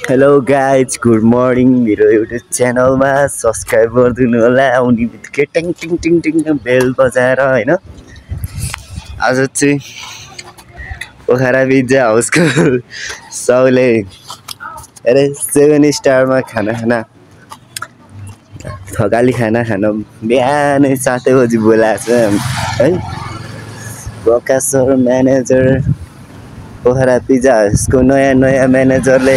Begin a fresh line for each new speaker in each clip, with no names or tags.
Hello guys good morning मेरो YouTube च्यानलमा subscribe गरिदिनु होला आउने बित्तिकै टिङ टिङ टिङ टिङ बेल बजाएर होइन आज चाहिँ पोखरा पिज्जा हाउसको सबैले अरे 7 स्टारमा खाना थकाली खाना खान बिहानै 7 बजी बोलाएको छ है प्रकाश म्यानेजर पोखरा पिज्जा हाउसको नयाँ म्यानेजरले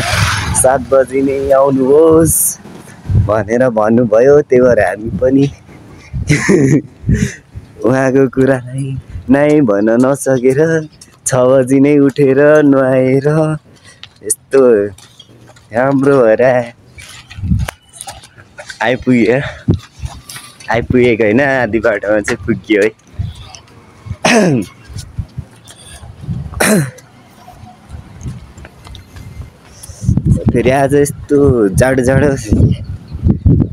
7 बजी नै आउनुहोस् भनेर भन्नुभयो। त्यही भएर हामी पनि उहाँको कुरालाई नै भन्न नसकेर 6 बजी नै उठेर नुहाएर यस्तो राम्रो भएर आइपुगेको होइन, आधी बाटोमा चाहिँ पुग्यो है। फेरि आज यस्तो जाडो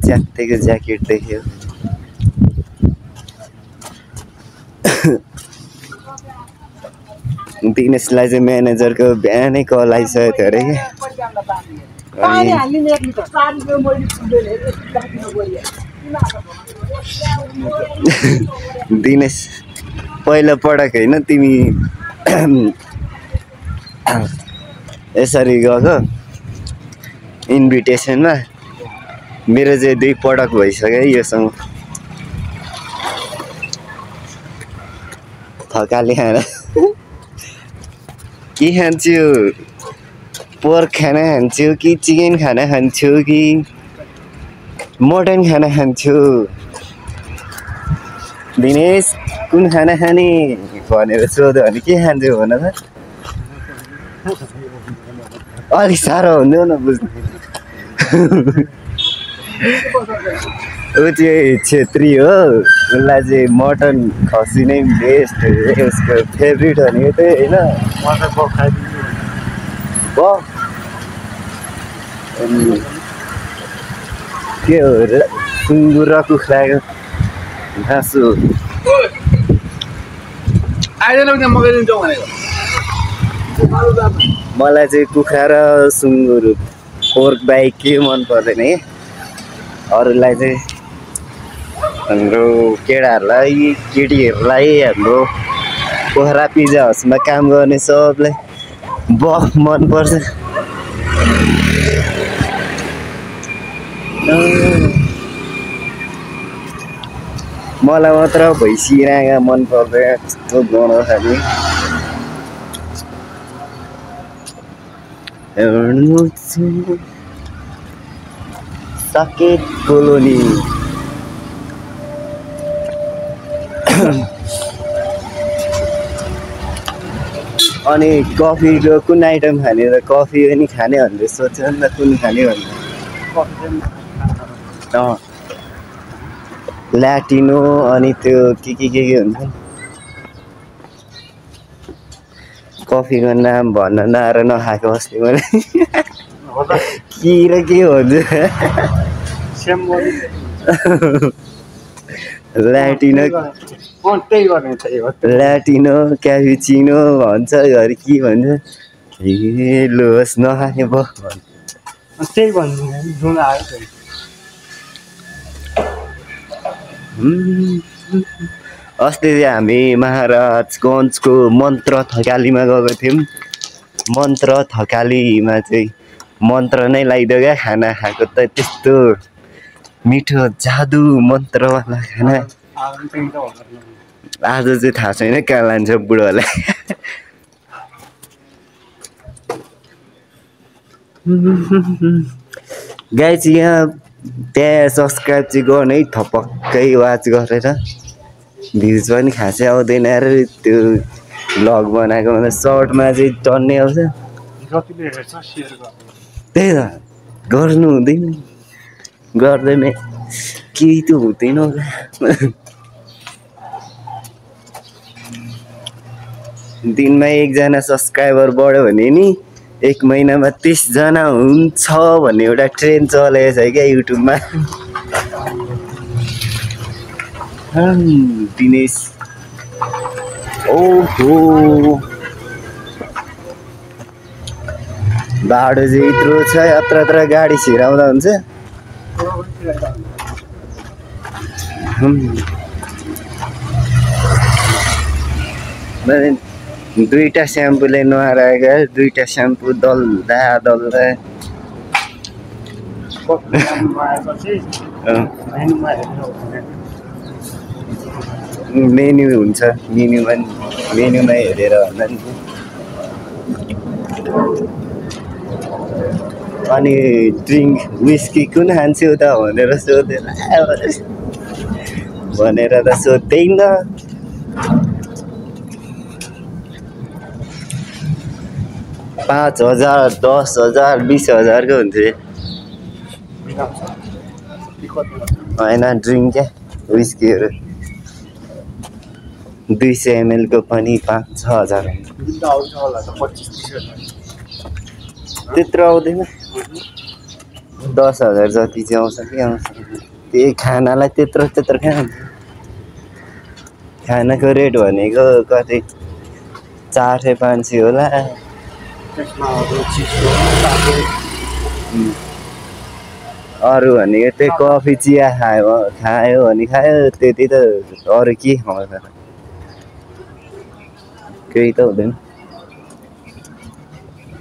च्यात्तेको ज्याकेट देख्यो। दिनेशलाई चाहिँ म्यानेजरको बिहानै कल आइसकेको थियो अरे दिनेश पहिलो पटक होइन तिमी यसरी गएको इन्भिटेसनमा, मेरो चाहिँ 2 पटक भइसक्यो योसँग थकाली खाना। के खान्छु, पोर्क खाना खान्छु कि चिकन खाना खान्छु कि मटन खाना खान्छु, दिनेश कुन खाना खाने भनेर सोध्यो भने के खान्छु भन त। अलिक साह्रो हुन्थ्यो न बुझ्नु। ऊ चाहिँ छेत्री हो, उसलाई चाहिँ मटन खसी नै बेस्ट उसको फेभरेट भनेको त्यही होइन। के हो र सुँगुर र कुखुराको घाँसो मलाई चाहिँ कुखुरा र सुँगुर पोर्क बाहेक के मन पर्दैन है। अरूलाई चाहिँ हाम्रो केटाहरूलाई केटीहरूलाई हाम्रो पोखरा पिज्जा हाउसमा काम गर्ने सबलाई बफ मनपर्छ। मलाई मात्र भैँसिरागा मन पर्दैन त्यस्तो गनाउ खाने। साकेत कोलोनी अनि कफीको कुन आइटम खाने र कफी पनि खाने भनेर सोच्छ नि त, कुन खाने भनेर। ल्याटिनो अनि त्यो के हुन्छ कफीको नाम भन्न नआएर नखाएको अस्ति मैले के र के भन्छ ल्याटिनो क्यापुचिनो भन्छ, घरि के भन्छ ए लोस नखाने भयो
त्यही भन्नु आयो।
अस्ति चाहिँ हामी महाराजगञ्जको मन्त्र थकालीमा गएको थियौँ। मन्त्र थकालीमा चाहिँ मन्त्र नै लगाइदियो क्या खाना खाएको त त्यस्तो मिठो जादु मन्त्रवाला खाना। आज चाहिँ थाहा छैन कहाँ लान्छ बुढोलाई। गाइज यहाँ त्यहाँ सब्सक्राइब चाहिँ गर्ने है, थपक्कै वाच गरेर भ्युज पनि खासै आउँदैन र त्यो भ्लग बनाएको मतलब सर्टमा चाहिँ टन्नै आउँछ। त्यही त गर्नु हुँदैन, गर्दैन केही त हुँदैन होला। दिनमा 1 जना सब्सक्राइबर बढ्यो भने नि 1 महिनामा 30 जना हुन्छ भन्ने एउटा ट्रेन्ड चलेको छ क्या युट्युबमा। दिनेश ओहो बाटो चाहिँ यत्रो छ यत्र गाडी छिराउँदा हुन्छ दुईटा स्याम्पूले नआएका दुईटा स्याम्पू दल्दा मेन्यु हुन्छ मेन्युमा हेरेर भन्दा नि अनि ड्रिङ्क विस्की कुन खान्छौ त भनेर सोधे भनेर त सोध्दैन 5,000 10,000 20,000 को हुन्छ होइन ड्रिङ्क क्या विस्कीहरू 200 ml को पनि 5-6 हजार त्यत्रो आउँदैन 10,000 जति चाहिँ आउँछ कि आउँछ त्यही खानालाई त्यत्रो कहाँ हुन्छ खानाको रेट भनेको कति 400-500 होला अरू भनेको त्यही कफी चिया खायो भने खायो त्यति त अरू के खाउँछ केही त हुँदैन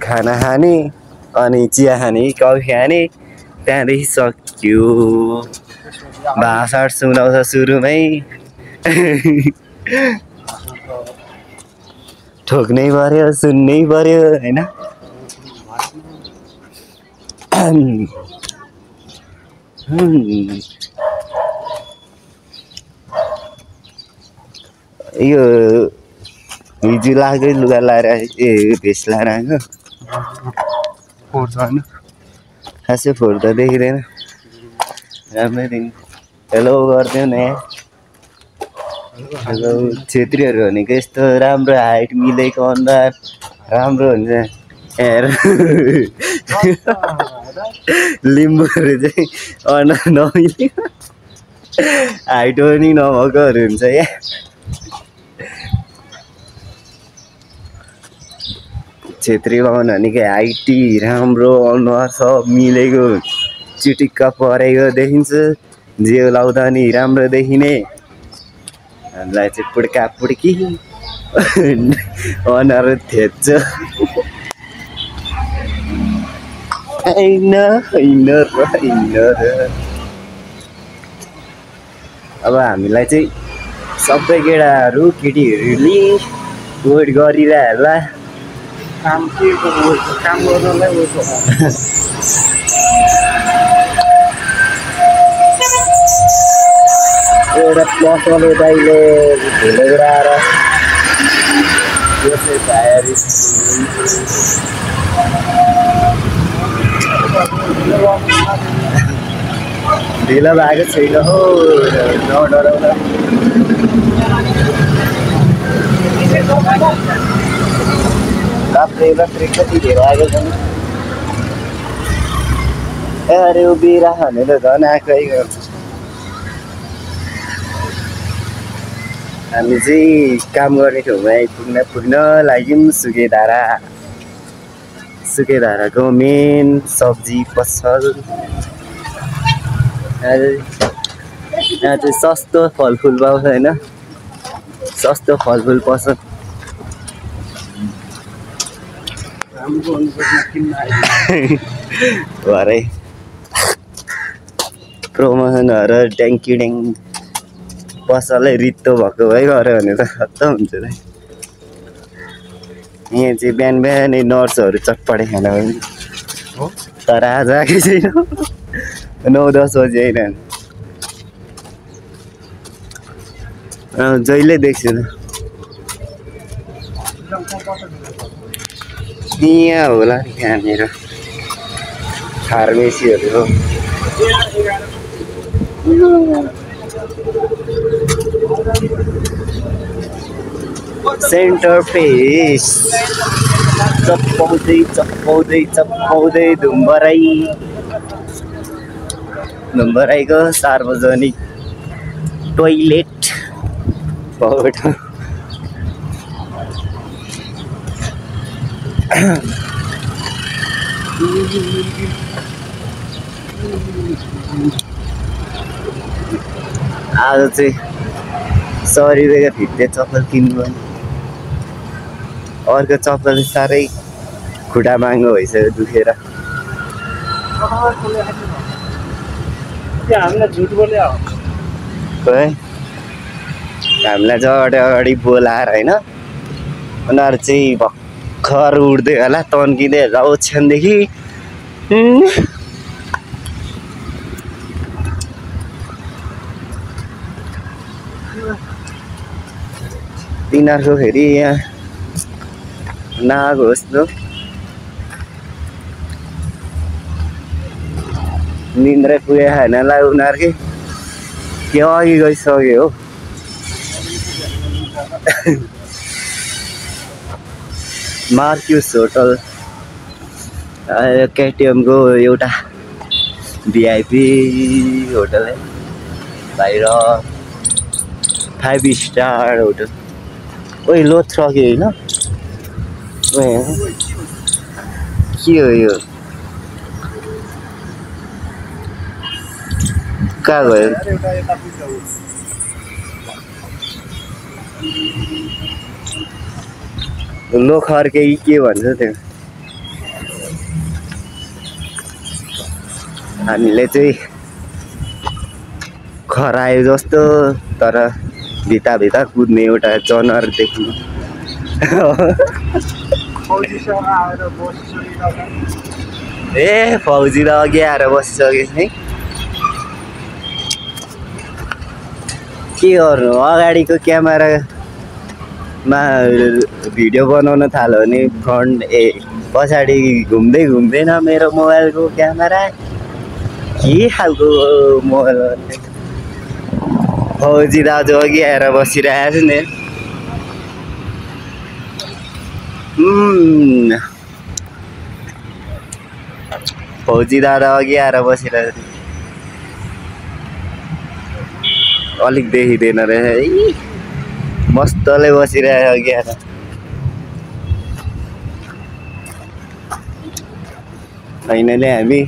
खाना खाने अनि चिया खाने कफी खाने त्यहाँदेखि सक्यो भाषा सुनाउँछ सुरुमै ठोक्नै पर्यो सुन्नै पर्यो होइन यो हिजो लाग्दै लुगा लाएर भेस्ट लाएर आएको खासै फोहोर त देखिँदैन राम्रै दिन हेलो गरिदियो न हेलो छेत्रीहरू भनेको यस्तो राम्रो हाइट मिलेको अनुहार राम्रो हुन्छ हेर लिम्बूहरू चाहिँ अनुहार नमिलेको हाइट पनि नभएकोहरू हुन्छ या छेत्री बाहुन भनेको हाइटी राम्रो अनुहार सब मिलेको चिटिक्क परेको देखिन्छ जिउ लाउँदा नि राम्रो देखिने हामीलाई चाहिँ पुड्का पुड्की अनुहार थेच्छ होइन अब हामीलाई चाहिँ सबै केटाहरू केटीहरूले वेट गरिरहेला
काम गर्नलाई
एउटा पसल दाइले ढिलो उडाएर यसै भाइहरू ढिलो भएको छैन हो नडराउँदा रात्रै कति धेरै आएको छ नि अरे उभिरा भने त झन् आएकै गर्छ हामी चाहिँ काम गर्ने ठाउँमा पुग्न लाग्यौँ सुकेधाराको मेन सब्जी पसल यहाँ चाहिँ सस्तो फलफुल पाउँछ होइन सस्तो फलफुल पसल भरे प्रमोसनहरू ट्याङ्की पसलै रित्तो भएको भइ गऱ्यो भने त खत्तम हुन्छ त यहाँ चाहिँ बिहानै नर्सहरू चटपटे खाना पनि तर आज आएकै छैन 9-10 बजी होइन जहिले देख्छु त यहाँ होला नि त्यहाँनिर फार्मेसीहरू हो सेन्टर फेस चप्पाउँदै धुम्बराईको सार्वजनिक टोइलेट आज चाहिँ 100 रुपियाँको फिट्टे चप्पल किन्नु अर्को चप्पल चाहिँ साह्रै खुट्टा महँगो भइसक्यो दुखेर
हामीलाई झुट बोल्यो
है हामीलाई चाहिँ अगाडि बोलाएर होइन उनीहरू चाहिँ भर्खर उड्दै होला तन्किँदै होला ओछ्यानदेखि तिनीहरूको फेरि यहाँ नआएको जस्तो निन्द्रै पुगे खानालाई उनीहरूकै के अघि गइसक्यो हो मार्क्युस होटल केटिएमको एउटा भिआइपी होटल है बाहिर 5 स्टार होटल ओइ लोथ्र कि होइन के हो यो कहाँ गयो लोखर्के के भन्छ त्यो हामीले चाहिँ खरायो जस्तो तर भित्ता कुद्ने एउटा जनावर देख्नु ए फौजी त अघि आएर बसिसके है के गर्नु अगाडिको क्यामेरामा भिडियो बनाउन थाल्यो भने फ्रन्ट पछाडि घुम्दै घुम्दैन मेरो मोबाइलको क्यामेरा के खालको मोबाइल फौजी दाजु अघि आएर बसिरहेको छु नि फौजी दादा अघि आएर बसिरहेको थियो अलिक देखिँदैन रहेछ मस्तले बसिरहेको अघि आएर फाइनली हामी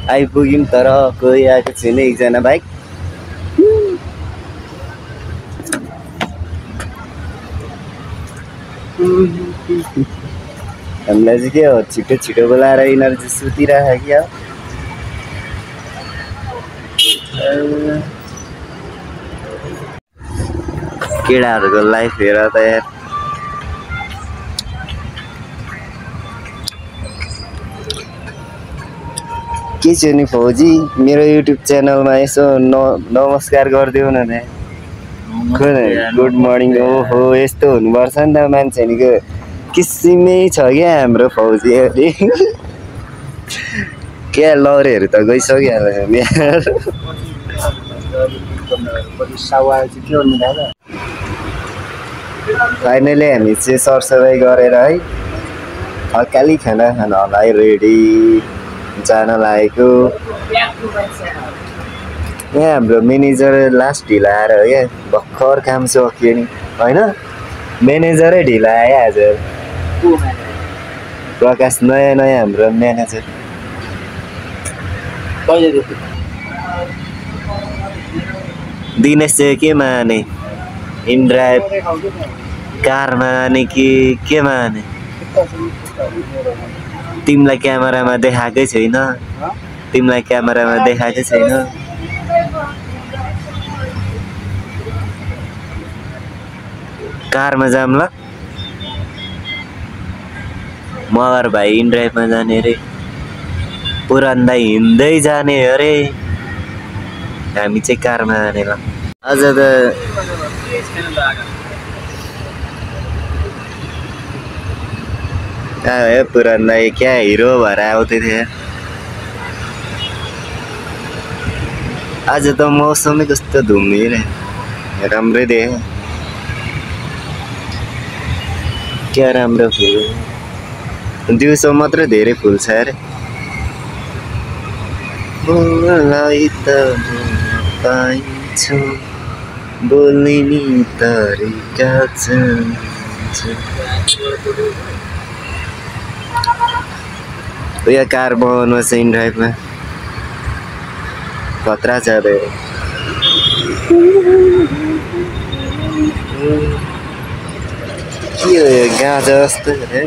आइपुग्यौँ तर कोही आएको छैन एकजना बाइक हामीलाई चाहिँ के हो छिटो छिटो बोलाएर यिनीहरू चाहिँ सुतिरहेको क्या केटाहरूको लाइफ हेर त यार के छ नि फौजी मेरो युट्युब च्यानलमा यसो नमस्कार गरिदेऊ न गुड मर्निङ ओहो यस्तो हुनुपर्छ नि त मान्छे निको किसिमै छ क्या हाम्रो फौजीहरूले क्या लौरेहरू त गइसक्यो फाइनली हामी चाहिँ सरसफाइ गरेर है हल्काली खाना खानलाई रेडी जान लागेको यहाँ हाम्रो म्यानेजर लास्ट ढिला आएर हो क्या भर्खर काम सकियो नि होइन म्यानेजरै ढिला आयो आज प्रकाश नयाँ हाम्रो म्यानेजर दिनेश चाहिँ केमा आने इनड्राइभ कारमा आने कि केमा आने तिमीलाई क्यामेरामा देखाएकै छैन कारमा जाम ल मगर भाइ इनड्राइभमा जाने अरे पुरान दाइ हिँड्दै जाने अरे हामी चाहिँ कारमा जाने ल आज त पुरान दाइ क्या हिरो भएर आउँदै थियो आज त मौसमै कस्तो धुम्मिरहेको राम्रै देखेँ क्या राम्रो फुल दिउँसो मात्रै धेरै फुल्छ अरे बोलाई त पाइन्छु बोल्ने नि तरिका छ यो कार बनाउनु सेन ड्राइभमा खतरा छ रे के हो यो गाजा जस्तो है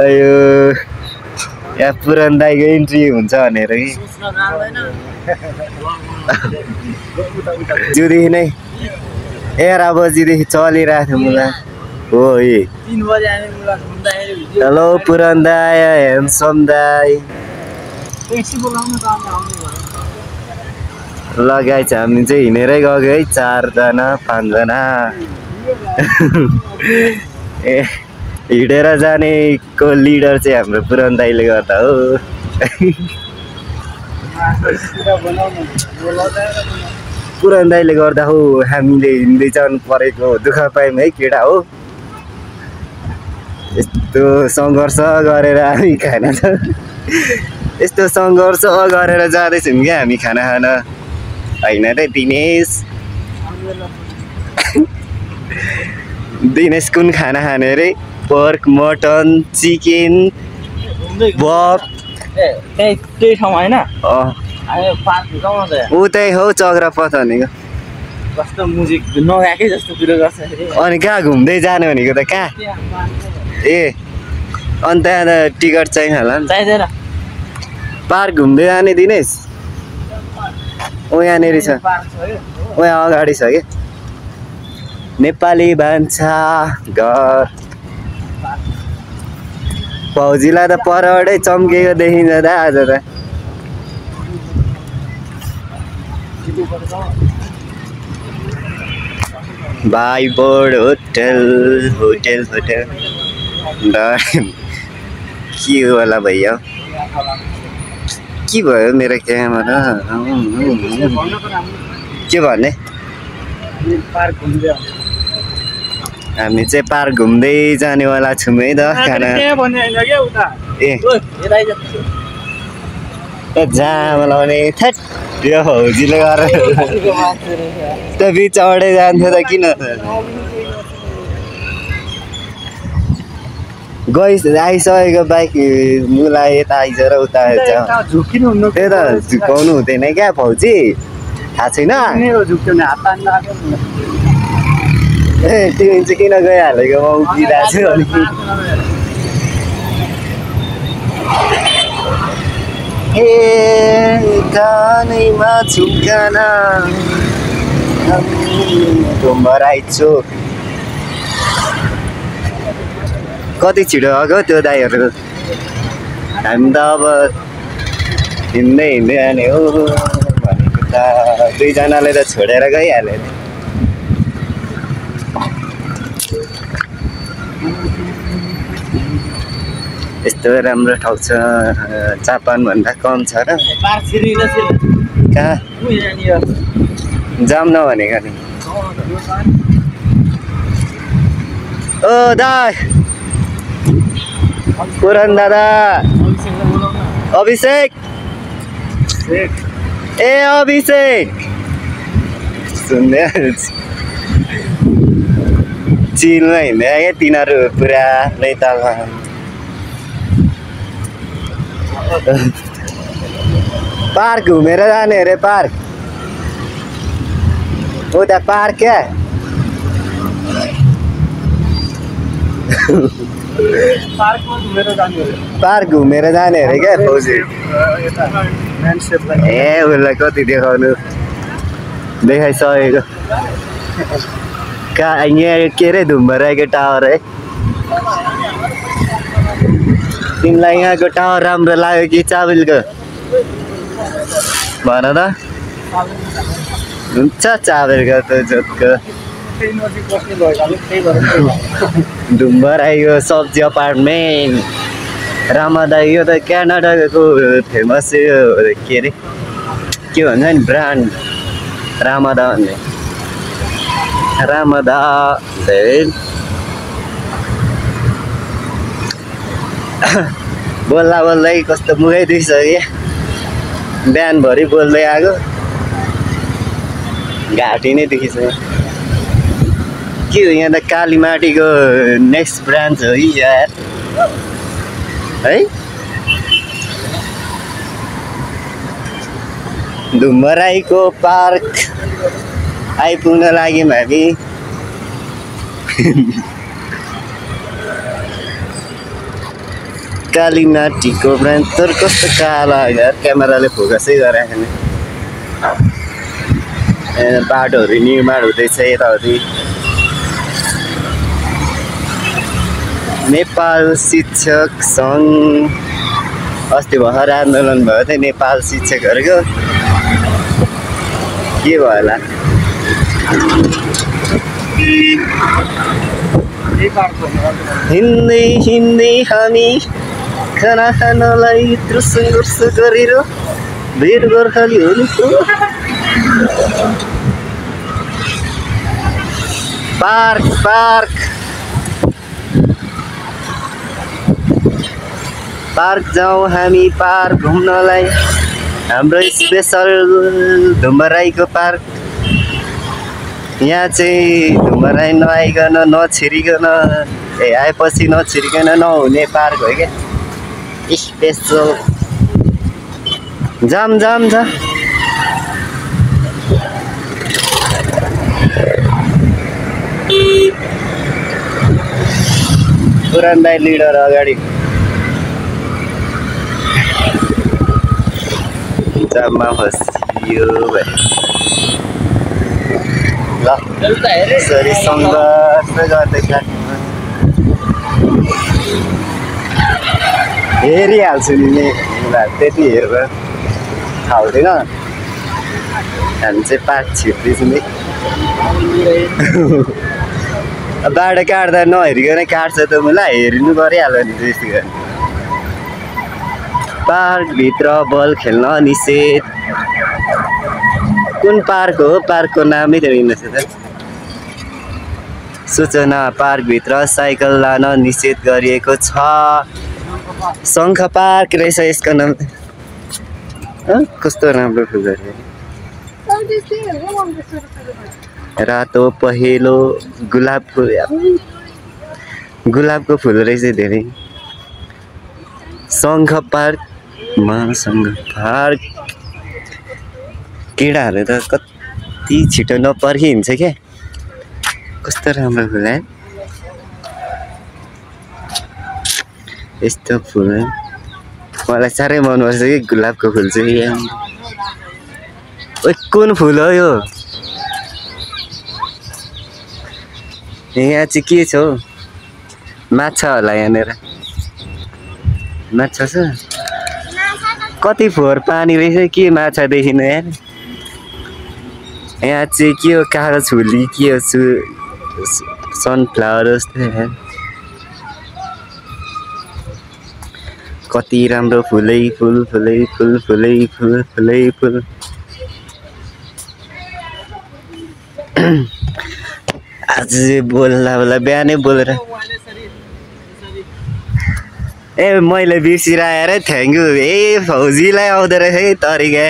अयो यहाँ पुरान दाइको इन्ट्री हुन्छ भनेर कि जुदेखि नै 11 बजीदेखि चलिरहेको थियो मुला हो ए
3 बजे आने मुला घुम्दाखेरि
हेलो पुरान दाइ ह्यान्डसम दाइ
ट्याक्सी बोलाउनु त आउने
लगाइ चाहिँ हामी चाहिँ हिँडेरै गएको है 4 जना 5 जना ए हिँडेर जानेको लिडर चाहिँ हाम्रो पुरान दाइले गर्दा हो पुरान दाइले गर्दा हो हामीले हिँड्दै जानु परेको दुःख पायौँ है केटा हो यस्तो सङ्घर्ष गरेर हामी खाना त यस्तो सङ्घर्ष गरेर जाँदैछौँ क्या हामी खाना खान होइन र दिनेश दिनेश कुन खाना खाने अरे पर्क मटन चिकन बक
त्यही ठाउँ होइन
उतै हो चक्रापथ भनेको
कस्तो म्युजिक नगाएकै जस्तो कुरो गर्छ
अनि कहाँ घुम्दै जाने भनेको त कहाँ ए अनि त्यहाँ त टिकट चाहिन्छ होला नि
चाहिँदैन
पार्क घुम्दै जाने दिनेश ओ यहाँनिर छ ओ यहाँ अगाडि छ कि नेपाली भान्सा घर फौजीलाई त परबाटै चम्केको देखिन्छ त आज त भाइ बोर्ड होटल होटल होटल के होला भैया के भयो मेरो क्यामेरा के भन्ने हामी चाहिँ पार्क घुम्दै जानेवाला छौँ है त खाना ए जामा लाउने थट यो फौजीले गरेर त्यो बिच अडै जान्थ्यो त किन आइसकेको बाइक मुला यता आइज र उता आइज त्यही त झुकाउनु हुँदैन क्या फौजी थाहा छैन ए तिमी चाहिँ किन गइहालेको म उभिरहेको छु अनि ए कानैमा झुम्काना घुम्बराइछु कति छिटो आएको त्यो दाइहरू हामी त अब हिँड्दै हिँड्दै जाने हो भनेको त दुईजनाले त छोडेर गइहाल्यो नि यस्तो राम्रो ठाउँ छ जापानभन्दा कम छ र कहाँ जाम नभनेको नि ओ दाइ पुरान दादा अभिषेक ए अभिषेक सुन्दै चिलमा हिँड्दै क्या तिनीहरू पुरा नै तल पार्क घुमेर जाने अरे पार्क उता पार्क क्या पार्क घुमेर जाने अरे क्या फौजी ए उसलाई कति देखाउनु देखाइसकेको कहाँ यहाँ के अरे धुम्बराईको टावर है तिमीलाई यहाँको टावर राम्रो लाग्यो कि चाबेलको भन त हुन्छ चाबेलको त जोतको धुम्बराईको सब्जी अपार्टमेन्ट रामादाई यो त क्यानाडाको फेमस के अरे के भन्छ नि ब्रान्ड रामादा भन्ने रामादा बोल्दा बोल्दै कस्तो मुखै दुखिसक्यो बिहानभरि बोल्दै आएको घाँटी नै दुखिसक्यो के हो यहाँ त कालीमाटीको नेक्स्ट ब्रान्च हो यार है धुम्बराईको पार्क आइपुग्न लाग्यौँ हामी कालीमाटीको ब्रान्च तर कस्तो काला यार क्यामेराले फोकसै गराएन बाटोहरू निर्माण हुँदैछ यताउति नेपाल शिक्षक सङ्घ अस्ति भर्खर आन्दोलन भयो थियो नेपाल शिक्षकहरूको के भयो होला हिँड्दै हिँड्दै हामी खाना खानलाई यत्रो सङ्घर्ष गरेर भेट गोर्खालीहरू पार्क पार्क पार्क जाउँ हामी पार्क घुम्नलाई हाम्रो स्पेसल धुम्बराईको पार्क यहाँ चाहिँ धुम्बराई नआइकन नछिरिकन आएपछि नछिरिकन नहुने पार्क हो क्या स्पेसल जाम जाम छ पुरान दाइ लिडर अगाडि जाममा फसियो भाइ ल यसरी सङ्घर्ष गर्दै हेरिहाल्छु नि त्यति हेरेर थाहा हुँदैन हामी चाहिँ पार्क छिर्दैछौँ नि बाटो काट्दा नहेरिकन काट्छ त मलाई हेरिनु परिहाल्यो नि त्यस्तो गरी पार्कभित्र बल खेल्न निषेध कुन पार्क हो पार्कको नामै त रहेनछ त सूचना पार्कभित्र साइकल लान निषेध गरिएको छ शङ्ख पार्क रहेछ यसको नाम कस्तो राम्रो फुल रातो पहेँलो गुलाबको फुल रहेछ धेरै शङ्ख पार्क महासङ्घ पार्क केटाहरू त कति छिटो नपर्खी हिँड्छ क्या कस्तो राम्रो फुल है यस्तो फुल मलाई साह्रै मनपर्छ कि गुलाबको फुल चाहिँ ओ कुन फुल हो यो यहाँ चाहिँ के छ हौ माछा होला यहाँनिर माछा छ कति फोहोर पानी रहेछ के माछा देखिनु यार यहाँ चाहिँ के हो कागज फुली के हो सनफ्लावर जस्तो यार कति राम्रो फुलै फुल फुलै फुल फुलै फुल फुलै फुल आज बोल्दा बोल्दा बिहानै बोलेर ए मैले बिर्सिरहेर थ्याङ्क यू ए फौजीलाई आउँदो रहेछ है तरिका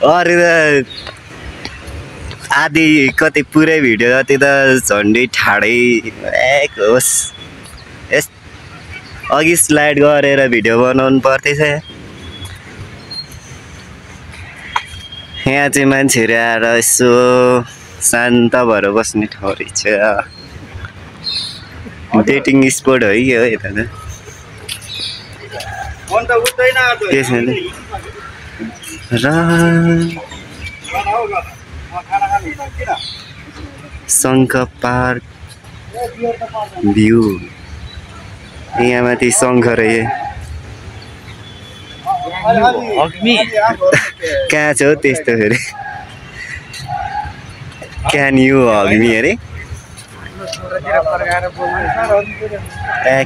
अरू त आधी कति पुरै भिडियो जति त झन्डै ठाडै होस् यस अघि स्लाइड गरेर भिडियो बनाउनु पर्थेछ यहाँ चाहिँ मान्छेहरू आएर यसो शान्त भएर बस्ने ठाउँ रहेछ डेटिङ स्पोट हो कि हो यता त त्यसैले र शङ्ख पार्क भ्यू यहाँ माथि शङ्ख रहेछ कहाँ छ हौ त्यस्तो फेरि क्यान यु हग मी अरे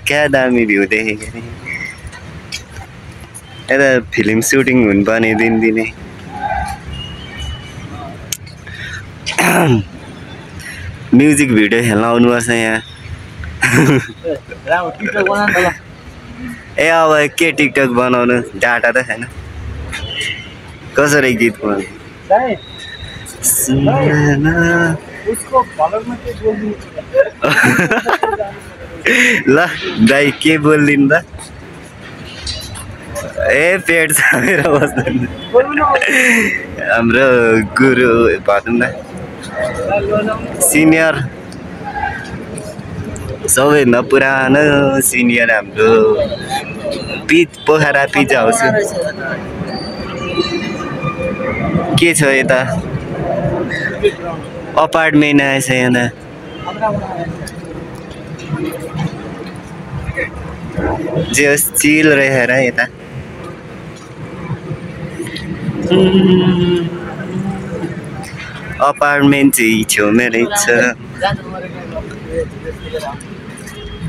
क्या दामी भ्यू देखेको अरे यता फिल्म सुटिङ हुनुपर्ने दिनदिनै म्युजिक भिडियो खेल्न आउनुपर्छ यहाँ ए अब के टिकटक बनाउनु डाटा त छैन कसरी गीत बनाउनु सुनना
उसको भलरमा के बोल्नु
ल दाइ के बोलिदिनु त ए पेट छ मेरो बस्दैन हाम्रो गुरु भनौँ न सिनियर सबैभन्दा पुरानो सिनियर हाम्रो पोखरा पिज्जा हाउस के छ यता अपार्टमेन्ट आएछ यहाँ जे होस् चिल रहेर यता अपार्टमेन्ट चाहिँ छेउमै रहेछ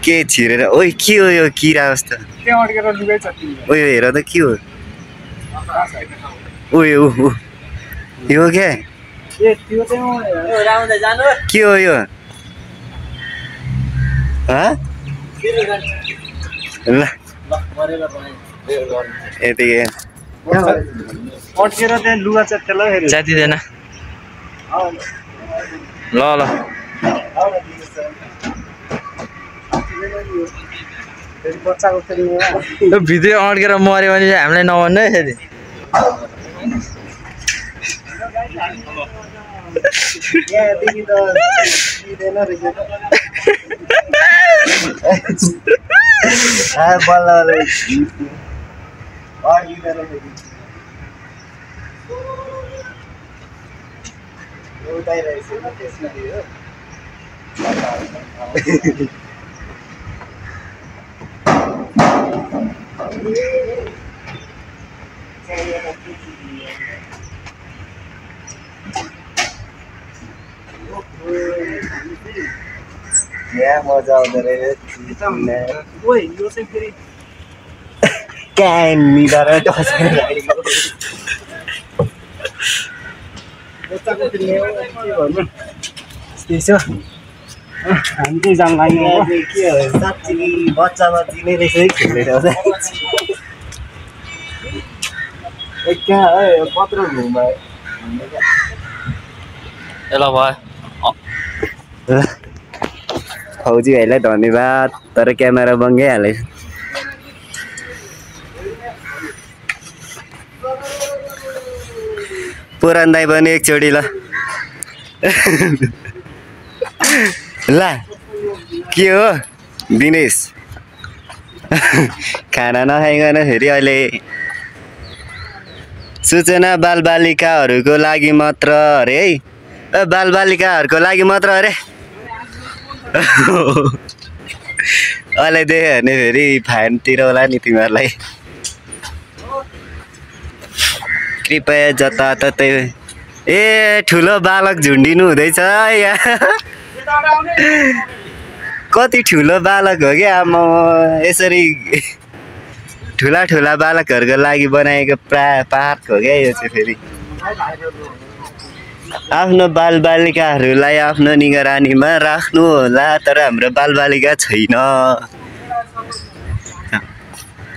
के छिरेर ओइ के हो यो किरा जस्तो ओ यो हेर त के हो ओ यो क्या के हो यो ल यतिकै
अड्केर त्यहाँ लुगा च्यात्तेला
च्यातिँदैन ल ल भित्र अड्केर मऱ्यो भने चाहिँ हामीलाई नभन्नु है फेरि
यहाँ मजा आउँदो रहेछ
यो चाहिँ फेरि
क्यान निधार
त्यही छ हामी चाहिँ जान लाग्ने
के हो साँच्ची बच्चा बच्ची नै रहेछ है खेलेर कहाँ है पत्र घुमायो
ल भयो
फौजी भाइलाई धन्यवाद तर क्यामेरा बङ्गाइहाले पुरान दाइ पनि एकचोटि ल ल के हो दिनेश खाना नखाइकन फेरि अहिले सूचना बालबालिकाहरूको लागि मात्र अरे है बालबालिकाहरूको लागि मात्र अरे अहिले देख्यो भने फेरि फाइनतिर होला नि तिमीहरूलाई कृपया जताततै ए ठुलो बालक झुन्डिनु हुँदैछ यहाँ कति ठुलो बालक हो क्या आमा यसरी ठुला ठुला बालकहरूको लागि बनाएको पार्क हो क्या यो चाहिँ फेरि आफ्नो बालबालिकाहरूलाई आफ्नो निगरानीमा राख्नु होला तर हाम्रो बालबालिका छैन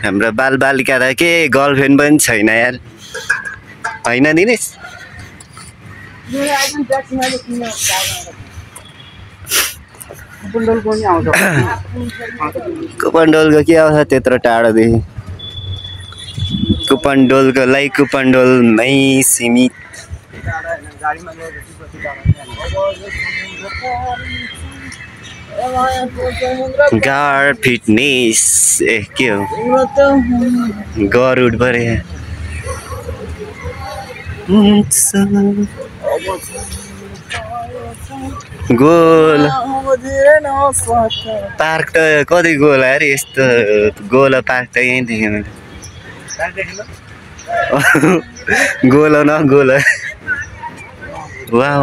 हाम्रो बालबालिका त के गर्लफ्रेन्ड पनि छैन यार होइन दिनेश कुपनडोलको के आउँछ त्यत्रो टाढोदेखि कुपनडोलकोलाई कुपनडोलमै सीमित गार्ड फिटनेस ए के हो गरुड परे गोल पार्क त कति गोल अरे यस्तो गोलो पार्क त यहीँ देखेँ मैले गोलो न गोलो वाह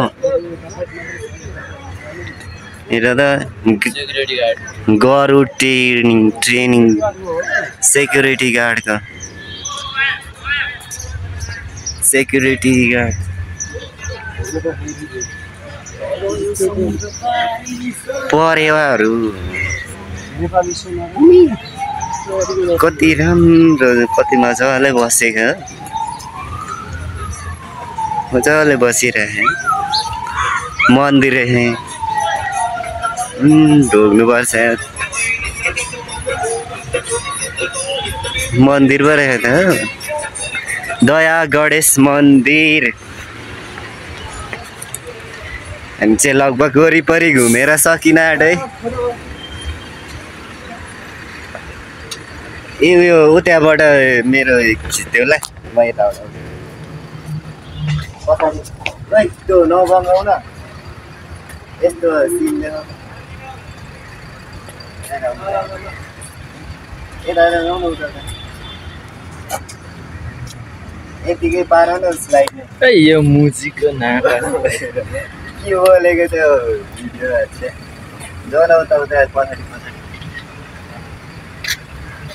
हेर त गरुड ट्रेनिङ सेक्युरिटी गार्डको सेक्युरिटी गार्ड परेवाहरू कति राम्रो कति मजाले बसेको मजाले बसिरहे मन्दिर है ढोग्नुपर्छ मन्दिर पो रहेछ त दया गणेश मन्दिर हामी चाहिँ लगभग वरिपरि घुमेर सकिन आँटे ए यो उताबाट मेरो खिच्थ्यो होला म यताबाट पछाडि त्यो नबगाउ न यस्तो सिन यतिकै पार न स्लाइड
यो मुजीको नाका
के बोलेको त्यो भिडियोहरू चाहिँ जन उता उता पछाडि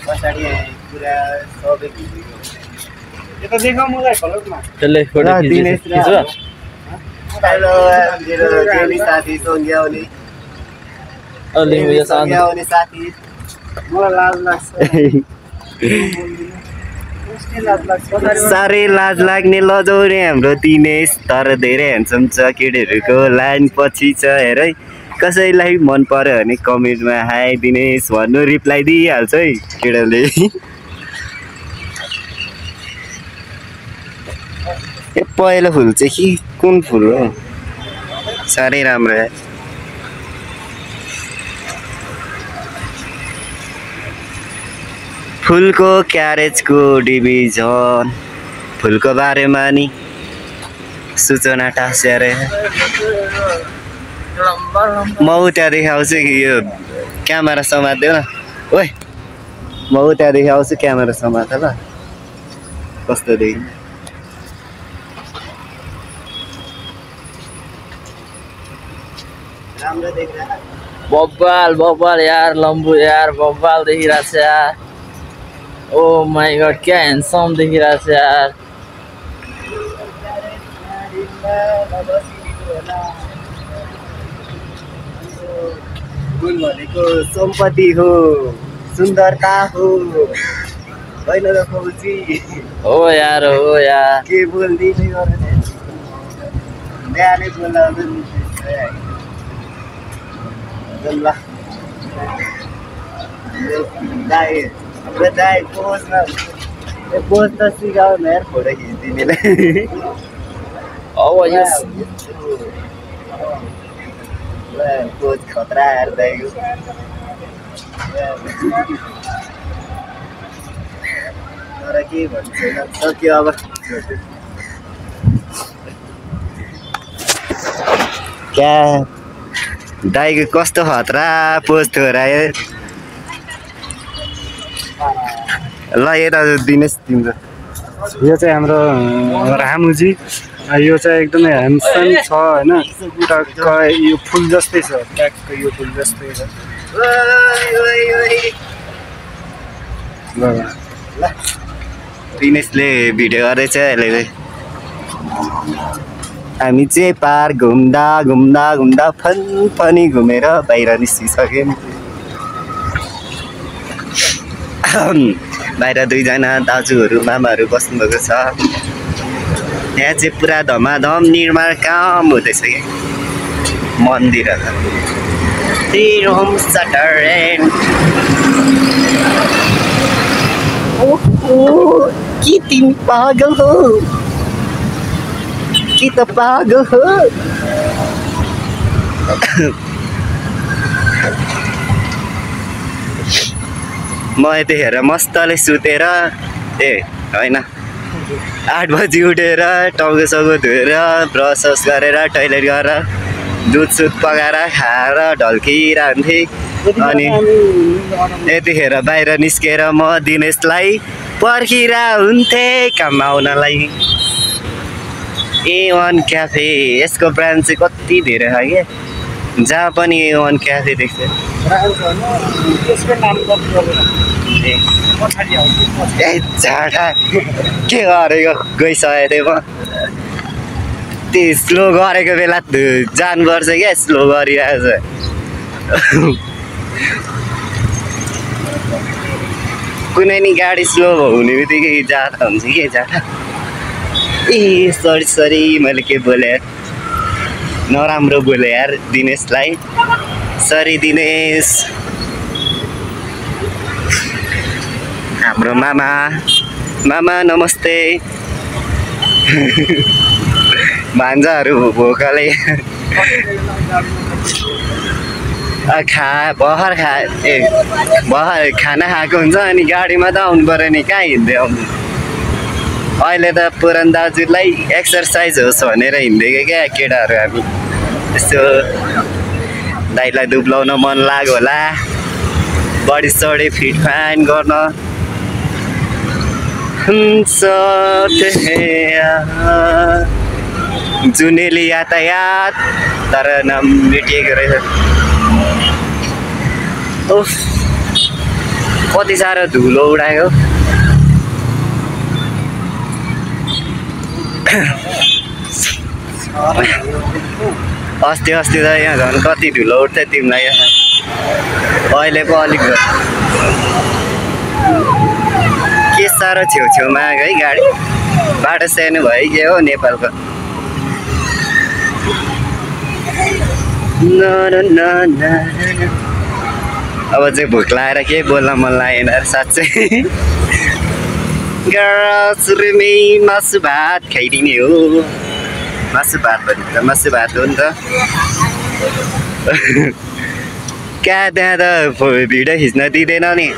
पछाडि पुरा सबै भिडियो
यता देखाउ मलाई फलोमा
त्यसले फोटो खिच्छ
मेरो साथी सङ्ग्याउने सङ्ग्याउने साथी
मलाई लाज लाग्छ
साह्रै लाज लाग्ने लजाउने हाम्रो दिनेश तर धेरै ह्यान्डसम छ केटीहरूको लाइन पछि छ हेर है कसैलाई मन पर्यो भने कमेन्टमा हाई दिनेश भन्नु रिप्लाई दिइहाल्छ है केटाले ए पहिलो फुल चाहिँ कि कुन फुल हो साह्रै राम्रो फुलको क्यारेजको डिभिजन फुलको बारेमा नि सूचना टाँस्याएर म उतादेखि आउँछु कि यो क्यामेरा समात्दैन ओइ म उतादेखि आउँछु क्यामेरा समात ल कस्तो देखि राम्रो देखिरहेको
बब्बाल यार लम्बू यार बब्बाल देखिरहेको छ यार ओ माय गॉड क्या हैंडसम देखिरहेको छ यार
गुण भनेको सम्पत्ति हो सुन्दरता हो होइन र फौजी
हो यार
के बोल्दिनै गरेर बिहानै बोल्दा ल दाइ हाम्रो दाइ पोजमा पोज त सिकाउनु यार फोटो खिचिदिनेलाई
अब यो
पोज खतरा यार दाइको तर के भन्छ सक्यो अब क्या दाइको कस्तो खतरा पोज थोरायो ल यता दिनेश तिम्रो
यो चाहिँ हाम्रो रामुजी यो चाहिँ एकदमै ह्यान्डसम छ होइन टक्क यो फुल जस्तै छ ट्याक्क यो फुल जस्तै छ
ल दिनेशले भिडियो गर्दैछ अहिले हामी चाहिँ पार घुम्दा घुम्दा घुम्दा फनी घुमेर बाहिर निस्किसक्यौँ बाहिर दुईजना दाजुहरू मामाहरू बस्नुभएको छ यहाँ चाहिँ पुरा धमाधम निर्माण काम हुँदैछ क्या मन्दिरहरू होम सटर ओहो के तिमी पागल हो कि त पागल हो म यतिखेर मस्तले सुतेर ए होइन 8 बजी उठेर टाउको धोएर ब्रस गरेर टोइलेट गरेर दुधसुध पकाएर खाएर ढल्किरहन्थेँ अनि यतिखेर बाहिर निस्केर म दिनेशलाई पर्खिरा हुन्थेँ काम आउनलाई A1 क्याफे यसको ब्रान्ड चाहिँ कति धेरै छ क्या जहाँ पनि A1 क्याफे देख्छ ए झाडा के गरेको गइसकेको थिएँ म त्यो स्लो गरेको बेला जानुपर्छ क्या स्लो गरिरहेको छ कुनै नि गाडी स्लो हुने बित्तिकै जाँदा हुन्छ कि जाँदा ए सरी मैले के बोले नराम्रो बोले यार दिनेशलाई सरी दिनेश हाम्रो मामा मामा नमस्ते भान्जाहरू भोकले भर्खर खाना खाएको हुन्छ अनि गाडीमा त आउनु पऱ्यो नि कहाँ हिँड्दै आउनु अहिले त पुरानो दाजुलाई एक्सर्साइज होस् भनेर हिँडेको क्या केटाहरू हामी यस्तो दाइलाई दुब्लाउन मन लाग्यो होला बडी सडी फिट फाइन गर्न जुनेली यातायात तर नाम मेटिएको रहेछ उफ कति साह्रो धुलो उडायो अस्ति त यहाँ झन् कति धुलो उठ्थ्यो तिमीलाई अहिले पो अलिक के साह्रो छेउछेउमा आएको है गाडी बाटो सानो भयो के हो नेपालको अब चाहिँ भोक लागेर केही बोल्न मन लागेन साँच्चै सुरुमै मासु भात खाइदिने हो मासु भात भनेर मासु भात हो नि त कहाँ त्यहाँ त भिडियो खिच्न दिँदैन नि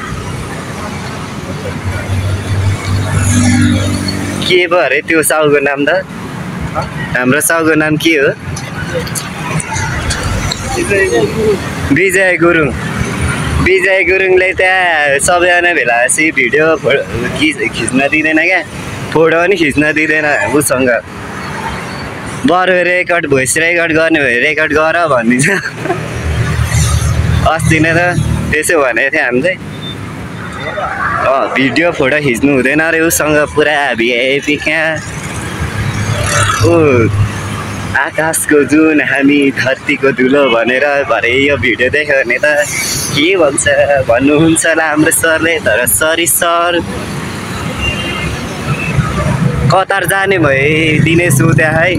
के भयो अरे त्यो साउको नाम त हाम्रो साउको नाम के हो विजय गुरुङ विजय गुरुङले त्यहाँ सबैजना भेलापछि भिडियो खिच्न दिँदैन क्या फोटो पनि खिच्न दिँदैन उसँग बरु रेकर्ड भोइस रेकर्ड गर्ने भए रेकर्ड गर भनिदिन्छ अस्ति नै त त्यसो भनेको थियो हामी चाहिँ भिडियो फोटो खिच्नु हुँदैन अरे उसँग पुरा भिआइपी कहाँ ऊ आकाशको जुन हामी धरतीको धुलो भनेर भरे यो भिडियो देख्यो भने त के भन्छ भन्नुहुन्छ होला हाम्रो सरले तर सरी सर कतार जाने भए दिनेश उ त्यहाँ है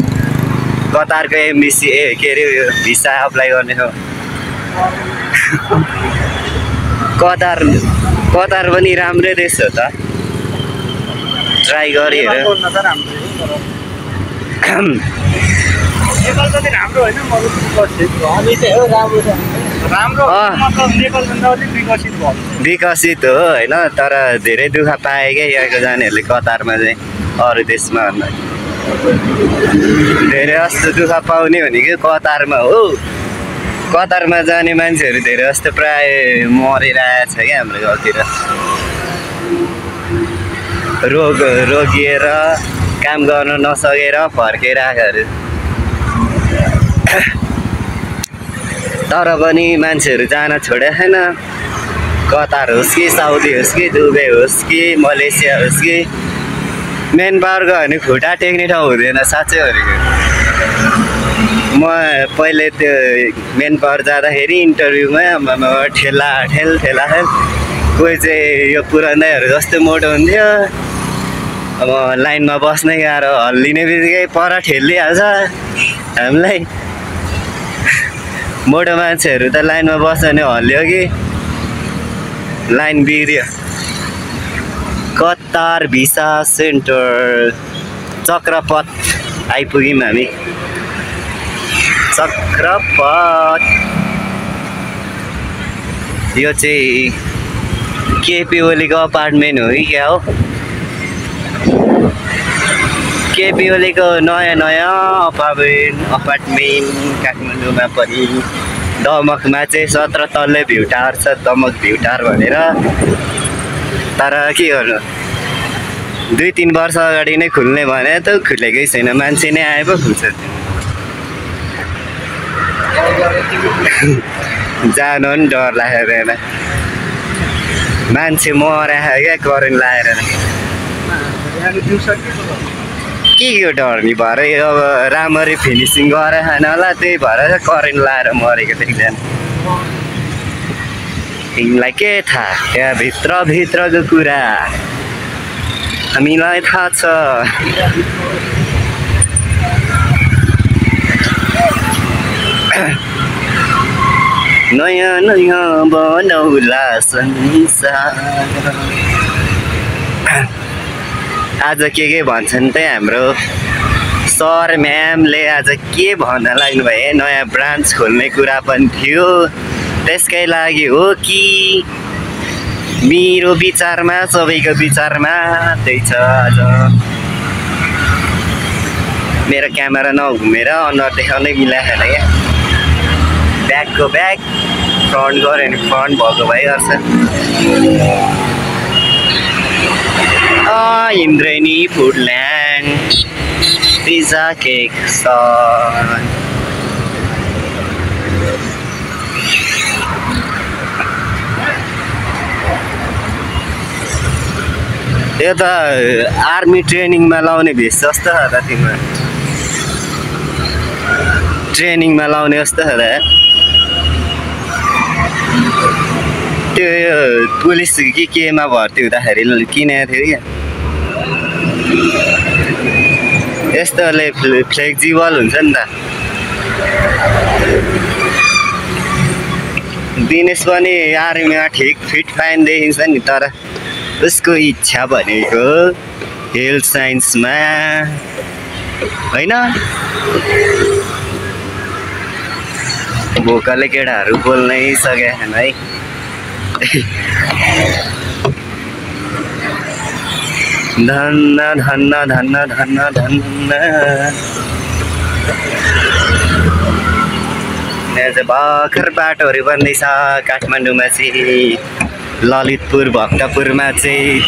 कतारको एमबिसी के अरे भिसा अप्लाई गर्ने हो कतार पनि राम्रै देश हो त ट्राई गरी हेर
नेपाल जति राम्रो होइन
विकसित हो होइन तर धेरै दुःख पाए क्या यहाँको जानेहरूले कतारमा चाहिँ अरू देशमा भन्दा धेरै जस्तो दुःख पाउने भनेको कतारमा हो कतारमा जाने मान्छेहरू धेरै जस्तो प्राय मरिरहेको छ क्या हाम्रो गाउँतिर रोगिएर काम गर्न नसकेर फर्केर आएकोहरू तर पनि मान्छेहरू जान छोडेको छैन कतार होस् कि साउदी होस् कि दुबई होस् कि मलेसिया होस् कि मेन पावर गयो भने खुट्टा टेक्ने ठाउँ हुँदैन साँच्चै भनेको म पहिले त्यो मेन पावर जाँदाखेरि इन्टरभ्यूमा ठेला कोही चाहिँ यो पुरानैहरू जस्तै मोटो हुन्थ्यो अब लाइनमा बस्नै गाह्रो हल्लिने बित्तिकै पर ठेलिहाल्छ हामीलाई मोटो मान्छेहरू त लाइनमा बस्यो भने हल्लियो कि लाइन बिग्रियो कतार भिसा सेन्टर चक्रपथ आइपुग्यौँ हामी चक्रपथ यो चाहिँ केपी ओलीको अपार्टमेन्ट हो कि क्या हो केपी ओलीको नयाँ अपार्टमेन्ट काठमाडौँमा पनि दमकमा चाहिँ 17 तल्ले भ्यू टावर छ दमक भ्यू टावर भनेर तर के गर्नु 2-3 वर्ष अगाडि नै खुल्ने भने त खुलेकै छैन मान्छे नै आए पो खुल्छ जानु पनि डर लागेर मान्छे मरायो क्या करेन्ट लागेर के यो डर नि भएर अब राम्ररी फिनिसिङ गरेर खान होला त्यही भएर करेन्ट लाएर मरेको थियो एकजना तिमीलाई के थाहा त्यहाँ भित्रको कुरा हामीलाई थाहा छ नयाँ नयाँ बनाउला संसार। आज के भन्छन् त हाम्रो सर म्यामले आज के भन्न लाग्नु भयो, नयाँ ब्रान्च खोल्ने कुरा पनि थियो, त्यसकै लागि हो कि मेरो विचारमा सबैको विचारमा त्यही छ। आज मेरो क्यामेरा नघुमेर अनुहार देखाउनै मिलाएन क्या, ब्याकको ब्याक फ्रन्ट गऱ्यो भने फ्रन्ट भएको भइहाल्छ। इन्द्रेणी फुडल्यान्ड पिज्जा केक स्टल। यो त आर्मी ट्रेनिङमा लाउने भेस्ट जस्तो छ त, तिम्रो ट्रेनिङमा लाउने जस्तो छ त। त्यो पुलिस कि केमा भर्ती हुँदाखेरि किनेको थियो क्या, यस्तोले फ्लेक्जिबल हुन्छ नि त। दिनेश पनि आर्मीमा ठिक फिट फाइन देखिन्छ नि, तर उसको इच्छा भनेको हेल्थ साइन्समा होइन। भोकाले केटाहरू बोल्नै सकेन है। धन्न धन्न धन्न धन्न धन्न। यहाँ चाहिँ भर्खर बाटोहरू बन्दैछ काठमाडौँमा चाहिँ, ललितपुर भक्तपुरमा चाहिँ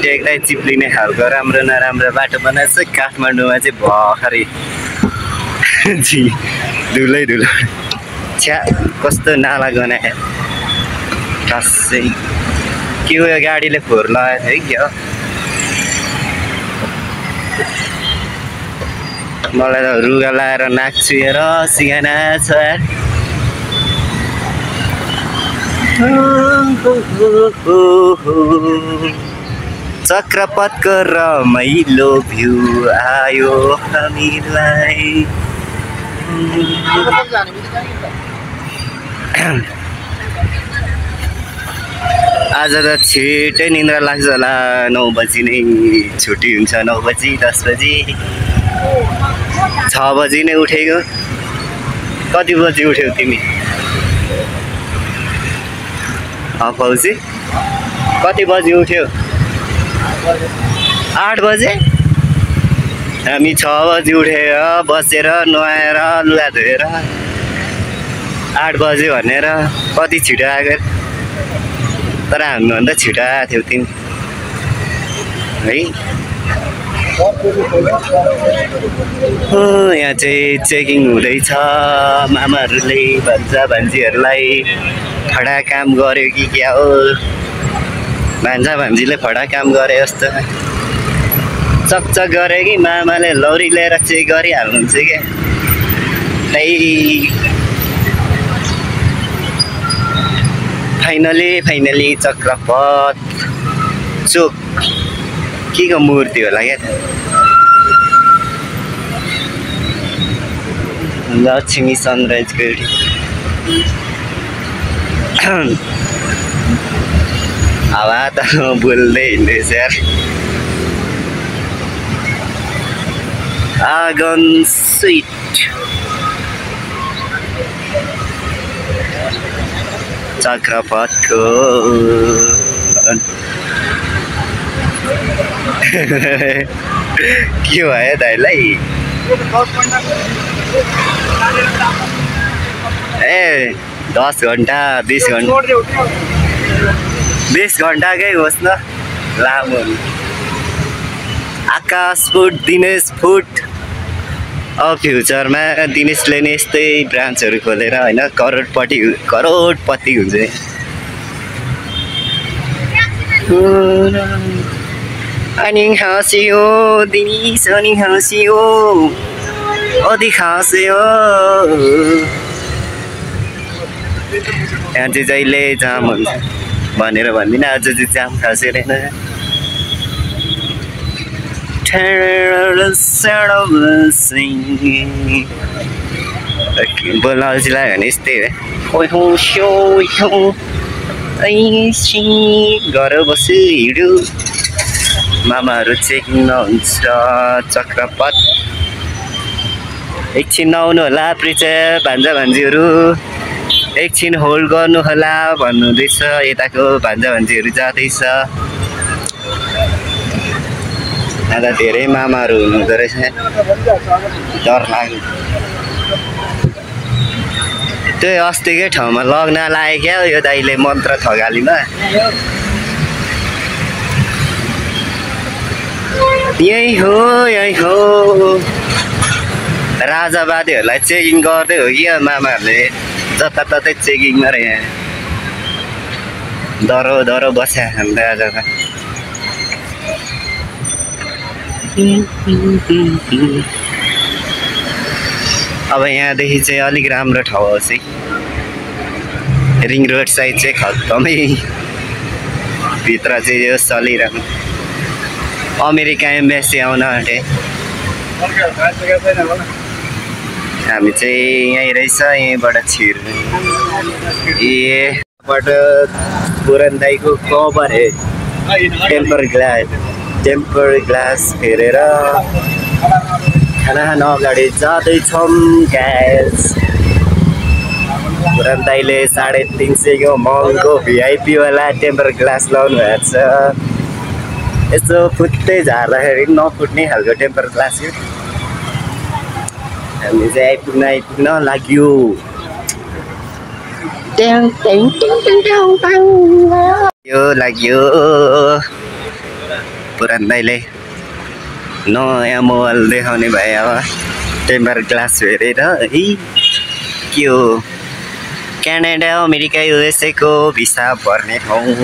टेक्दै चिप्लिने खालको राम्रो नराम्रो बाटो बनाएको छ। काठमाडौँमा चाहिँ भर्खरै धुलै धुलो, छ्या कस्तो नाला गनायो खासै। के हो यो गाडीले फोहोर लगाएको थियो कि हो। मलाई त रुगा लाएर नाक चुहेर सिगाना छ। चक्रपथको रमाइलो भ्यू आयो हामीलाई। आज त छिटै निन्द्रा लाग्छ होला, 9 बजी नै छुट्टी हुन्छ, 9 बजी 10 बजी 6 बजी नै उठेको। कति बजी उठ्यौ तिमी? फौजी कति बजी उठ्यौ? 8 बजे? हामी 6 बजी उठेर बसेर नुहाएर लुगा धोएर 8 बजे भनेर कति छिटो आएको। तर हामीभन्दा छिटो आएको थियौ तिमी है। यहाँ चाहिँ चेकिङ हुँदैछ, मामाहरूले भान्जा भान्जीहरूलाई फडा काम गर्यो कि क्या हो। भान्जा भान्जीले फडा काम गरे जस्तो चकचक गरे कि मामाले लौरी लिएर चेक गरिहाल्नुहुन्छ क्या। फाइनली चक्रपथ चोक के को मूर्ति होला क्या, लक्ष्मी सनराइज गरी। हावा त बोल्दै हिँड्दैछ यार। आगन स्विट चक्रपथको के भयो दाइलाई? ए 10 घन्टा 20 घन्टा 20 घन्टाकै होस् न लामो। आकाश फुड, दिनेश फुड। अब फ्युचरमा दिनेशले नै यस्तै ब्रान्चहरू खोलेर होइन करोडपति हुन्छ। अनि हाँस्यो दिनेश, अनि हाँस्यो अधिक हाँस्यो। यहाँ चाहिँ जहिले जाम हुन्छ भनेर भन्दिनँ, आज चाहिँ जाम खासै रहेन। बोल्न अल्छी लाग्यो भने यस्तै हो घर बस्यो हिँड्यो मामाहरू चेकिङमा हुन्छ चक्रपथ एकछिन नआउनु होला प्रिचा भान्जा भान्जीहरू एकछिन होल्ड गर्नु होला भन्नुहुँदैछ यताको भान्जा भान्जीहरू जाँदैछ यहाँ धेरै मामाहरू हुनुहुँदो रहेछ डर लाग्यो त्यो अस्तिकै ठाउँमा लग्न लाग्यो क्या यो दाइले मन्त्र थगालीमा यही हो राजावादीहरूलाई चेकिङ गर्दै हो कि मामाहरूले जताततै चेकिङमा र यहाँ डरो बस्या हाम्रो आज त अब यहाँदेखि चाहिँ अलिक राम्रो ठाउँ हो चाहिँ रिङ रोड साइड चाहिँ खत्तमै भित्र चाहिँ यो चलिरहनु अमेरिका एम्बेसी आउन आँटे हामी चाहिँ यहीँ रहेछ यहीँबाट छिर्ने यहाँबाट पुरान दाइको कभर टेम्पर ग्लास फेरेर खाना खान अगाडि जाँदैछौँ ग्यास पुरान दाइले 350 को महँगो भिआइपीवाला टेम्पर ग्लास लाउनु भएको छ यसो फुट्दै झार्दाखेरि नफुट्ने खालको टेम्पर ग्लास यो हामी चाहिँ आइपुग्न लाग्यो यो लाग्यो पुरान दाइले नयाँ मोबाइल देखाउने भए अब टेम्पर ग्लास हेरेर है के हो क्यानाडा अमेरिका युएसए को भिसा भर्ने ठाउँ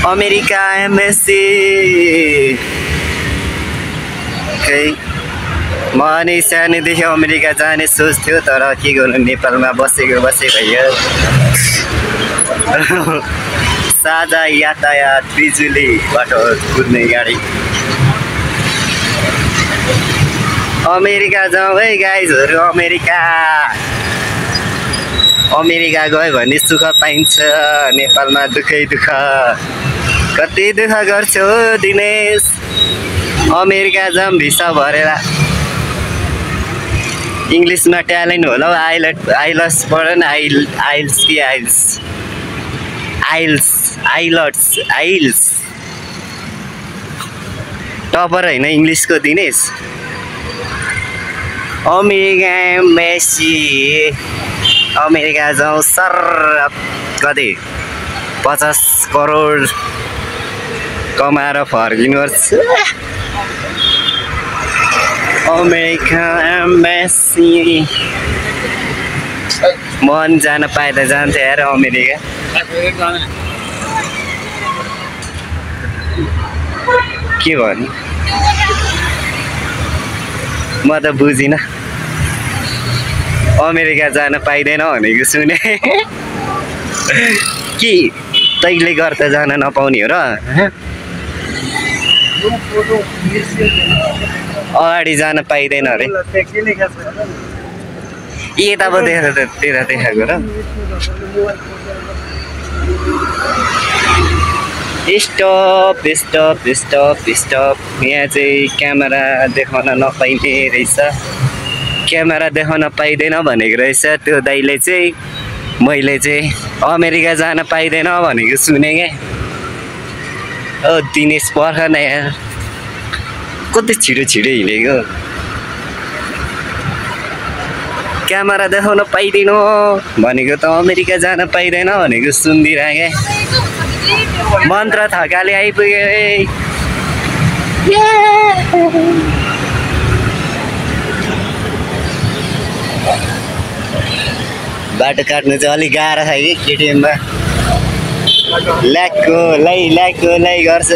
अमेरिका एमएससी खै म नि सानैदेखि अमेरिका जाने सोच थियो तर के गर्नु नेपालमा बसे भइयो साझा यातायात बिजुली बाटो कुद्ने गाडी अमेरिका जाउँ है गाइजहरू अमेरिका गयो भने सुख पाइन्छ नेपालमा दुःखै दुःख कति दुःख गर्छौ दिनेश अमेरिका जाम भिसा भरेर इङ्ग्लिसमा ट्यालेन्ट होला आइलट्स पढ न आइल्स टपर होइन इङ्ग्लिसको दिनेश अमेरिका एम्बेसी अमेरिका जाउँ सर कति 50 करोड कमाएर फर्किनुपर्छ अमेरिका एम्बेसी मन जान पाए त जान्थ्यो यार अमेरिका के भन्नु म त बुझिनँ अमेरिका जान पाइँदैन भनेको सुने कि तैँले गर्दा जान नपाउने हो र अगाडि जान पाइँदैन अरे यता पो देखाएको र स्टप यहाँ चाहिँ क्यामेरा देखाउन नपाइने रहेछ क्यामेरा देखाउन पाइँदैन भनेको रहेछ त्यो दाइले चाहिँ मैले चाहिँ अमेरिका जान पाइँदैन भनेको सुने क्या ओ दिनेश पर्ख न यार कति छिटो हिँडेको क्यामेरा देखाउन पाइँदैन भनेको त अमेरिका जान पाइँदैन भनेको सुनिदिरहेँ क्या मन्त्र थकाले आइपुग्यो बाटो काट्नु चाहिँ अलिक गाह्रो छ कि केटिएममा ल्याकको लै गर्छ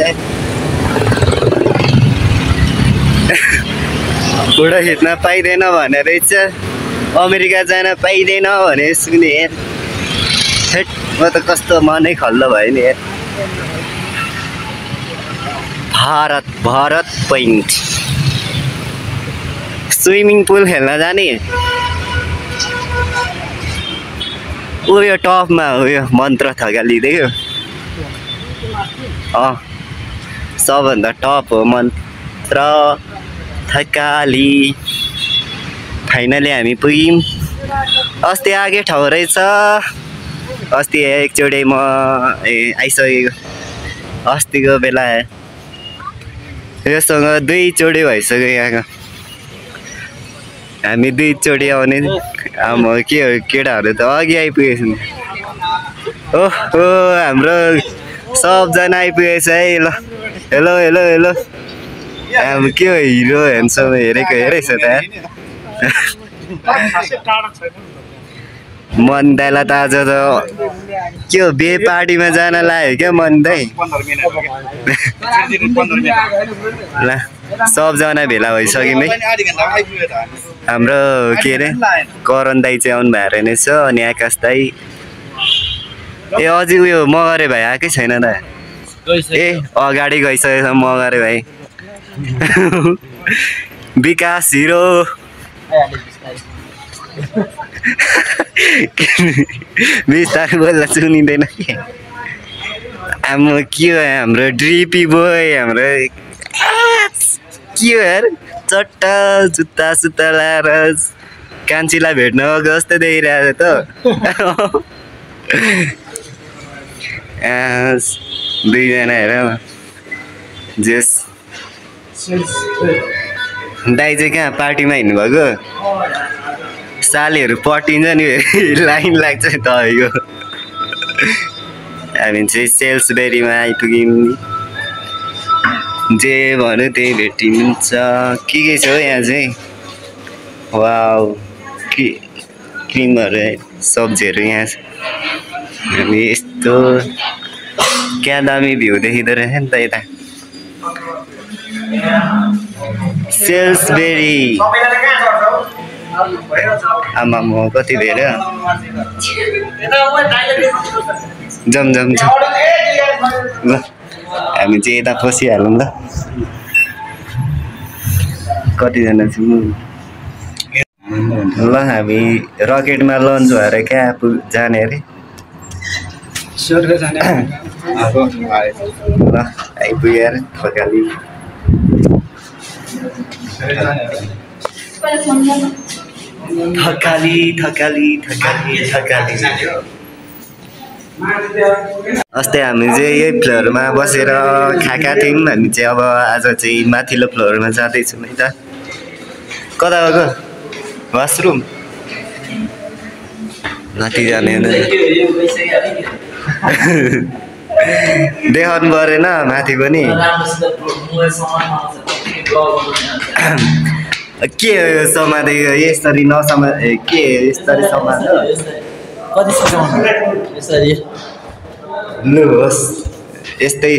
फोटो खिच्न पाइँदैन भने रहेछ अमेरिका जान पाइँदैन भने सुने हेर म त कस्तो मनै खल्लो भयो नि हेर भरत पोइन्ट स्विमिङ पुल खेल्न जाने उयो टपमा उयो मन्त्र थकालिदियो सबभन्दा टप हो मन्त्र थकाली फाइनली हामी पुग्यौँ अस्ति आगे ठाउँ रहेछ अस्ति एकचोटि म आइसकेको अस्तिको बेला योसँग 2 चोटि भइसक्यो यहाँको हामी 2 चोटि आउने के हो केटाहरू त अघि आइपुगेछ नि ओहो हाम्रो सबजना आइपुगेछ है ल हेलो हेलो हेलो अब के हो हिरो हेर्छौँ हेरेको हेरेछ त मनदाईलाई त आज त के हो बे पार्टीमा जान लाग्यो क्या मनदाई ल सबजना भेला भइसक्यौँ है हाम्रो के अरे करण दाई चाहिँ आउनु भएको रहेछ अनि आकाश दाई ए अझै उयो मगरे भाइ आएकै छैन त ए अगाडि गइसकेछ मगरे भाइ विकास हिरो बिस्तारै बोल्दा सुनिँदैन कि हाम्रो के हो हाम्रो ड्रिपी बोय हाम्रो के हो यार चट्टा जुत्ता सुत्ता लाएर कान्छीलाई भेट्न गएको जस्तो देखिरहेको त दुईजना हेर जेस दाइ चाहिँ कहाँ पार्टीमा हिँड्नुभएको सालीहरू पटिन्छ नि लाइन लाग्छ तपाईँको हामी चाहिँ सेल्सबेरीमा आइपुग्यौँ जे भन्यो त्यही भेटिन्छ के छ हो यहाँ चाहिँ वाउ क्रिमहरू सब्जीहरू यहाँ छ हामी यस्तो क्या दामी भ्यू देखिँदो रहेछ नि त यता सेल्सबेरी आमा म कति धेरै जम ल हामी चाहिँ यता पसिहालौँ ल कतिजना छौँ ल हामी रकेटमा लन्च भएर क्या जाने अरे ल आइपुग्यो अरे थकाली थकाली थकाली थकाली थकाली अस्ति हामी चाहिँ यही फ्लोरमा बसेर खाएका थियौँ हामी चाहिँ अब आज चाहिँ माथिल्लो फ्लोरमा जाँदैछौँ है त कता गएको वासरुम माथि जाने देखाउनु परेन माथि पनि के हो यो समाधि यसरी के यसरी समाध लु होस् यस्तै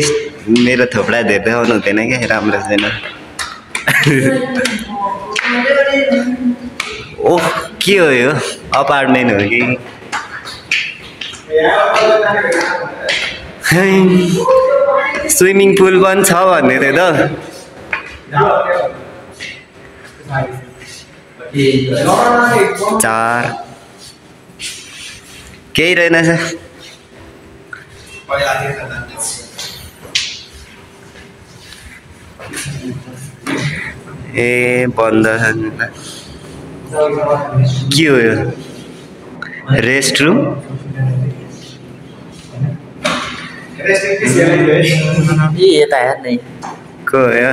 मेरो थोप्डा धेरै देखाउनु हुँदैन क्या राम्रो छैन ओह के हो यो अपार्टमेन्ट हो कि स्विमिङ पुल पनि छ भन्दै थियो त 4 केही रहेनछ ए बन्द छ के हो यो रेस्ट रुम
यता हेर्ने
को हो यो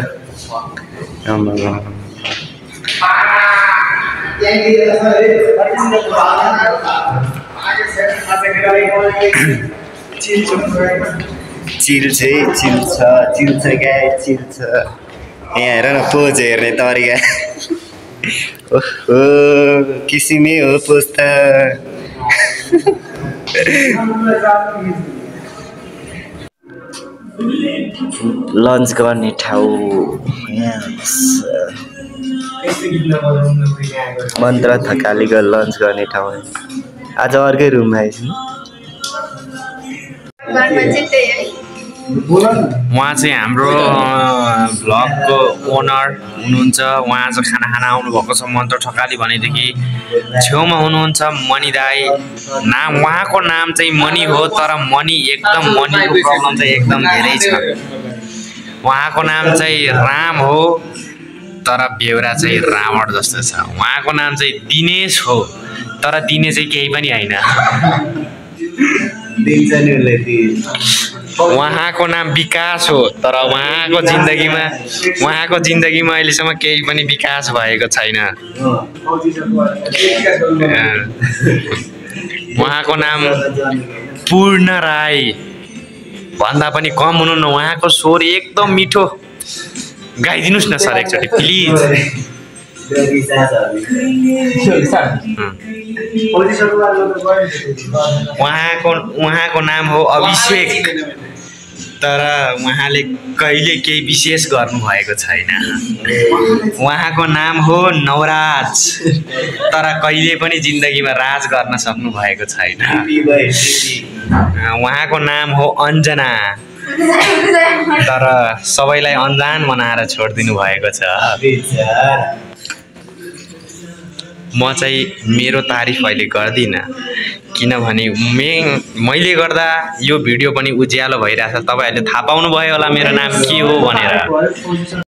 चिल छ क्या चिल छ यहाँ हेर न पोज हेर्ने तरिका ओहो किसिमै हो पोज त लन्च गर्ने ठाउँ मन्त्र थकालीको लन्च गर्ने ठाउँ आज अर्कै रुममा आएछु
उहाँ चाहिँ हाम्रो भ्लगको ओनर हुनुहुन्छ। उहाँ चाहिँ खाना खाना आउनुभएको छ मन्त्र ठकाली भनेदेखि छेउमा हुनुहुन्छ मणि दाई। उहाँको नाम चाहिँ मणि हो, तर मणि एकदम मणिको प्रब्लम चाहिँ एकदम धेरै छ। उहाँको नाम चाहिँ राम हो, तर बेहोरा चाहिँ रावण जस्तो छ। उहाँको नाम चाहिँ दिनेश हो, तर दिने चाहिँ केही पनि होइन। उहाँको नाम विकास हो, तर उहाँको जिन्दगीमा अहिलेसम्म केही पनि विकास भएको छैन। उहाँको नाम पूर्ण राई भन्दा पनि कम हुनुहुन्न। उहाँको स्वर एकदम मिठो, गाइदिनुहोस् न सर एकचोटि प्लिज। उहाँको नाम हो अभिषेक, तर उहाँले कहिले केही विशेष गर्नुभएको छैन। उहाँको नाम हो नवराज, तर कहिले पनि जिन्दगीमा राज गर्न सक्नु भएको छैन। उहाँको नाम हो अन्जना, तर सबैलाई अन्जान बनाएर छोडिदिनु भएको छ। म चाहिँ मेरो तारिफ अहिले गर्दिनँ, किनभने मैले गर्दा यो भिडियो पनि उज्यालो भइरहेछ। तपाईँहरूले थाहा पाउनुभयो होला मेरो नाम के हो भनेर।